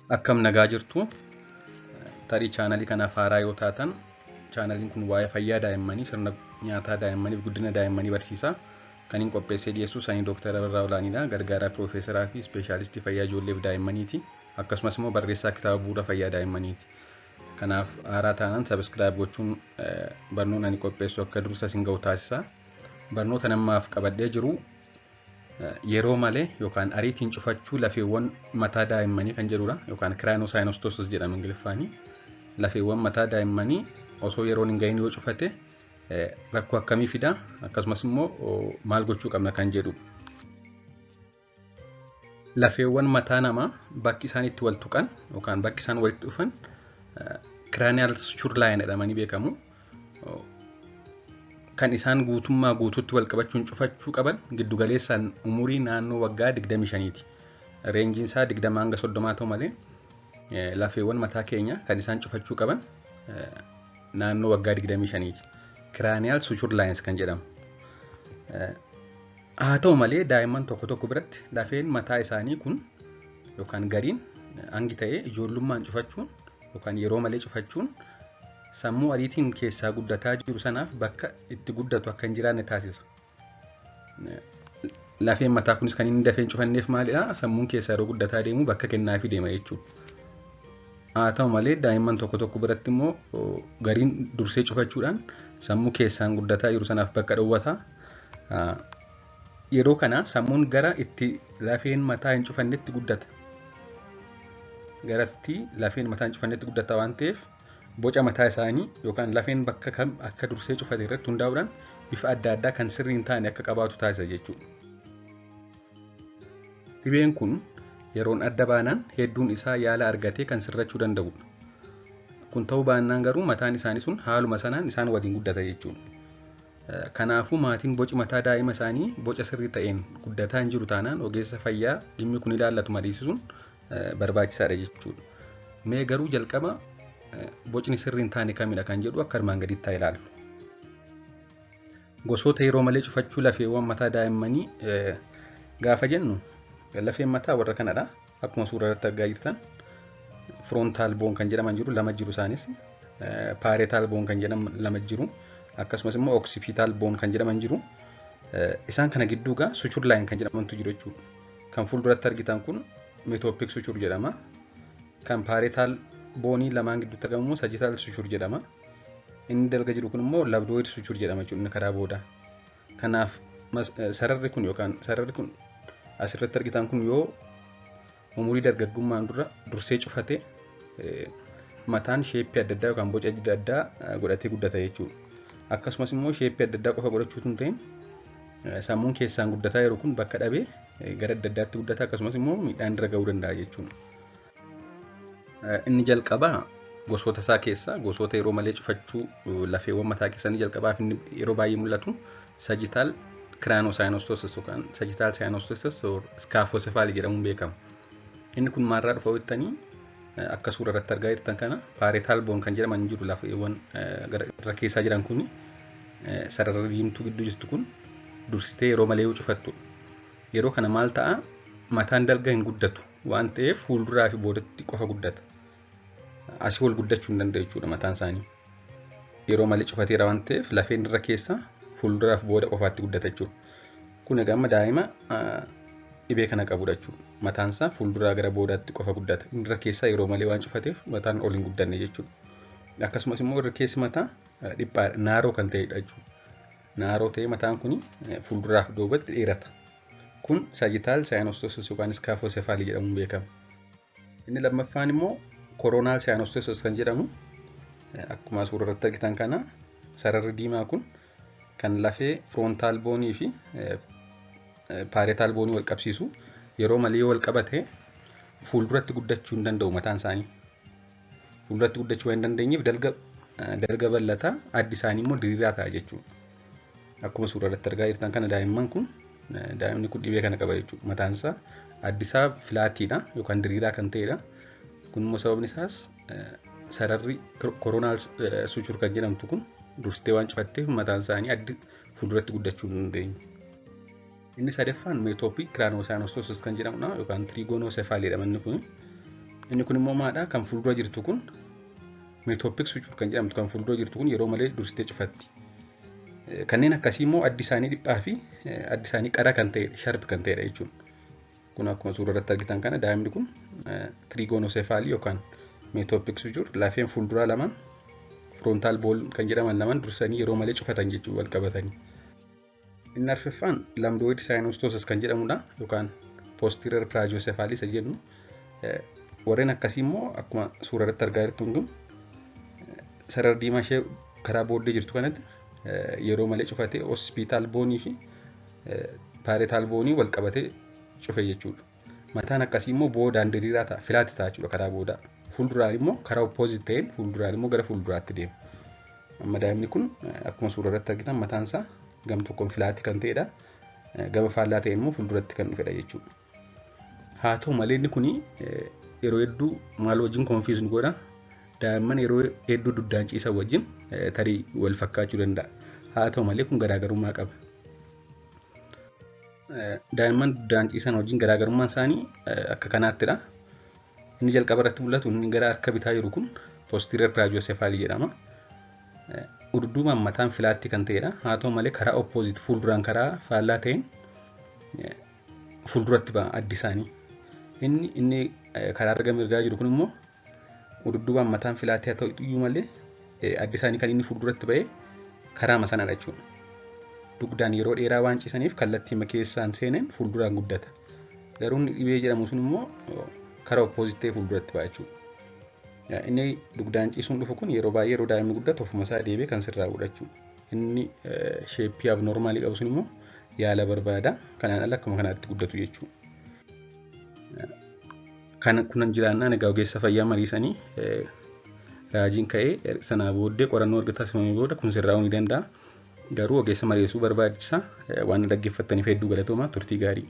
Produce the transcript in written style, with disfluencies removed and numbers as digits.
Akkam nagaa jirtu? Tarii chaanalii kanaaf haaraa yoo taatan, chaanaliin kun waa'ee fayyaa daa'immanii, sirna nyaataa daa'immanii fi guddina daa'immanii barsiisa. Kan hin qopheessee dhiyeessu sanii Dooktar Abarraa Olaaniidha. Gargaaraa Piroofeesaraa fi Ispeeshaalistii fayyaa ijoollee fi daa'immaniiti. Akkasumas immoo barreessaa kitaaba bu'uura fayyaa daa'immaniiti. Kanaaf haaraa taanaan subscribe gochuun barnoonni ani qopheessu akka dursa isin ga'u taasisa. Barnoota namaaf qabadhee jiru yeroo malee yookaan ariitiin cufachuu lafeewwan mataa daa'immanii kan jedhudha. Yookaan craniosynostosis jedhama Ingiliffaanii. Lafeewwan mataa daa'immanii osoo yeroon hin gahin yoo cufate rakkoo akkamii fida, akkasumas immoo maal gochuu qabna kan jedhudha. Lafeewwan mataa namaa bakki isaan itti wal tuqan yookaan bakki isaan walitti dhufan cranial suture line jedhamanii beekamu. Kan isaan guutummaa guutuutti wal qabachuun cufachuu qaban giddugaleessaan umurii naannoo waggaa 25ti. Rangeiin isaa 20 hanga 30 ta'u malee, lafeewwan mataa keenya kan isaan cufachuu qaban naannoo waggaa 25ti. Cranial suture lines kan jedhamu. Haa ta'u malee, daa'imman tokko tokko biratti lafeen mataa isaanii kun yookaan gariin hangi ta'ee ijoollummaan cufachuun yookaan yeroo malee cufachuun sammuu ariitiin keessaa guddataa jiru sanaaf bakka itti guddatu akka hin jiraanne taasisa. Lafeen mataa kunis kan inni dafee hin cufanneef maalidha? Sammuun keessaa yeroo guddataa deemu bakka kennaafii deema jechuudha. Haa ta'u malee, daa'imman tokko tokko biratti immoo gariin dursee cufachuudhaan sammuu keessaan guddataa jiru sanaaf bakka dhowwata. Yeroo kana sammuun gara itti lafeen mataa hin cufannetti guddata. Garatti lafeen mataa hin cufannetti guddata waan ta'eef, boca mataa isaanii yookaan lafeen bakka kam akka dursee cufate irratti hundaa'uudhaan bifa adda addaa kan sirrii hin taane akka qabaatu taasisa jechuudha. Dhibeen kun yeroon adda baanaan hedduun isaa yaala argatee kan sirrachuu danda'udha. Kun ta'uu baannaan garuu mataan isaanii sun haaluma sanaan isaan waliin guddata jechuudha. Kanaafuu maatiin boci mataa daa'ima isaanii boca sirrii ta'een guddataa hin jiru taanaan ogeessa fayyaa dhimmi kun ilaallatu mariisisuun barbaachisaadha jechuudha. Mee garuu jalqaba bocni sirrii hin taane kamidha kan jedhu akka armaan gaditti haa ilaallu. Gosoota yeroo malee cufachuu lafeewwan mataa daa'immanii gaafa jennu, lafeen mataa warra kanadha. Akkuma suuraa irratti argaa jirtan, frontal bone kan jedhaman jiru, lama jiru isaanis. Parietal bone kan jedhaman lama jiru. Akkasumas immoo occipital bone kan jedhaman jiru. Isaan kana gidduu gaa suture line kan jedhamantu jiru jechuudha. Kan fuulduratti argitan kun metopic suture jedhama. Kan parietal boneii lamaan gidduutti argamu immoo sagittal suture jedhama. Inni dalga jiru kun immoo lambdoid suture jedhama jechuudha, inni karaa boodaa. Kanaaf sararri kun yookaan sararri kun asirratti argitan kun yoo umurii dargaggummaan dura dursee cufate, mataan shapeii adda addaa yookaan boca adda addaa godhatee guddata jechuudha. Akkasumas immoo shapeii adda addaa qofa godhachuu hin ta'in, sammuun keessaan guddataa yeroo kun bakka dhabee gara adda addaatti guddata, akkasumas immoo miidhaan irra ga'uu danda'a jechuudha. Inni jalqabaa gosoota isaa keessaa, gosoota yeroo malee cufachuu lafeewwan mataa keessaa inni jalqabaa fi inni yeroo baay'ee mul'atu sagittal craniosynostosis yookaan sagittal synostosis or scaphocephaly jedhamuun beekama. Inni kun maalirraa dhufa jettanii, akka suura irratti argaa jirtan kana parietal bone kan jedhaman jiru. Lafeewwan gara irra keessaa jiran kun, sarara diimtuu gidduu jirtu kun dursitee yeroo malee yoo cufattu. Yeroo kana maal ta'a? Mataan dalga hin guddatu waan ta'eef fuulduraa fi boodatti qofa guddata. Asii ol guddachuu hin danda'u jechuudha mataan isaanii. Yeroo malee cufateera waan ta'eef lafeen irra keessa fuulduraa fi booda qofaatti guddata jechuudha. Kun egaa amma daa'ima dhibee kana qabudha jechuudha. Mataan isaa fuulduraa gara boodaatti qofa guddata. Inni irra keessaa yeroo malee waan cufateef mataan ol hin guddanne jechuudha. Akkasumas immoo irra keessi mataa dhiphaadha, narrow kan ta'edha jechuudha. Narrow ta'ee mataan kun fuulduraa fi duubatti dheerata. Kun sagittal synostosis yookaan scaphocephaly jedhamuun beekama. Inni lammaffaan immoo coronal synostosis kan jedhamu, akkuma suura irratti argitan kana sararri diimaa kun kan lafee frontal boneii fi parietal boneii wal qabsiisu yeroo malee yoo wal qabate fuulduratti guddachuu hin danda'u mataan isaanii. Fuulduratti guddachuu waan hin dandeenyeef dalga dalga bal'ataa, addi isaanii immoo diriiraa ta'a jechuudha. Akkuma suura irratti argaa jirtan kana daa'imman kun daa'imni kun dhibee kana qaba jechuudha. Mataan isaa addi isaa flatiidha yookaan diriiraa kan ta'edha. Kun immoo sababni isaas sararri coronal suture kan jedhamtu kun dursitee waan cufatteef mataan isaanii addi fuulduratti guddachuu hin dandeenye. Inni sadaffaan metopic craniosynostosis kan jedhamudha yookaan trigonocephaly jedhama inni kun. Inni kun immoo maadha? Kan fuuldura jirtu kun metopic suture kan jedhamtu, kan fuuldura jirtu kun yeroo malee dursitee cufatti. Kanneen akkasii immoo addi isaanii dhiphaa fi addi isaanii qara kan ta'edha, sharp kan ta'edha jechuudha. Kun akkuma suura irratti argitan kana daa'imni kun trigonocephaly yookaan metopic suture, lafeen fuulduraa lamaan frontal bone kan jedhaman lamaan dursanii yeroo malee cufatan jechuudha wal qabatanii. Inni arfaffaan lambdoid synostosis kan jedhamudha yookaan posterior brachiocephaly isa jennu. Warreen akkasii immoo akkuma suura irratti argaa jirtu kun sarara diimaa ishee karaa booddee jirtu kanatti yeroo malee cufatee occipital bone fi parietal bone wal qabatee cufe jechuudha. Mataan akkasii immoo boodaan diriiraa ta'a, flat ta'a jechuudha karaa boodaa. Fuulduraan immoo karaa opposite ta'een fuulduraan immoo gara fuulduraatti deema. Amma daa'imni kun akkuma suura irratti argitan mataan isaa gam tokkoon flat kan ta'edha. Gama faallaa ta'een immoo fuulduratti kan dhufedha jechuudha. Haa ta'u malee inni kun yeroo hedduu maal wajjin confuse nu godha? Daa'imman yeroo hedduu dugdaan ciisan wajjin tarii wal fakkaachuu danda'a. Haa ta'u malee kun garaagarummaa qaba. Daa'imman dugdaan ciisan wajjin garaagarummaan isaanii akka kanaattidha. Inni jalqaba irratti mul'atu, inni gara harka bitaa jiru kun posterior brachiocephaly jedhama. Dudduubaan mataan flat kan ta'edha. Haa ta'u malee karaa opposite fuulduraan karaa faallaa ta'een fuulduratti ba'a addi isaanii. Inni karaa harka mirgaa jiru kun immoo dudduubaan mataan flat haa ta'u iyyuu malee addi isaanii kan inni fuulduratti ba'e karaama sanadha jechuudha. Dugdaan yeroo dheeraa waan ciisaniif kallattii keessaan seeneen fuulduraan guddata. Garuu inni dhibee jedhamu sun immoo karaa opposite ta'ee fuulduratti ba'a jechuudha. Inni dugdaan ciisuun dhufu kun yeroo baay'ee yeroo daa'imni guddatu ofuma isaa deebi'ee kan sirraa'udha jechuudha. Inni shape abnormal qabu sun immoo yaala barbaada. Kanaan ala akkuma kanaatti guddatu jechuudha. Kan kunan jiraannaan egaa ogeessa fayyaa mariisanii raajiin ka'ee sanaa booddee qorannoo erga taasifamee booda kun sirraa'uu ni danda'a. Garuu ogeessa mariisuu barbaachisa. Waan dhaggeeffattaniif hedduu galatoomaa, turtii gaarii.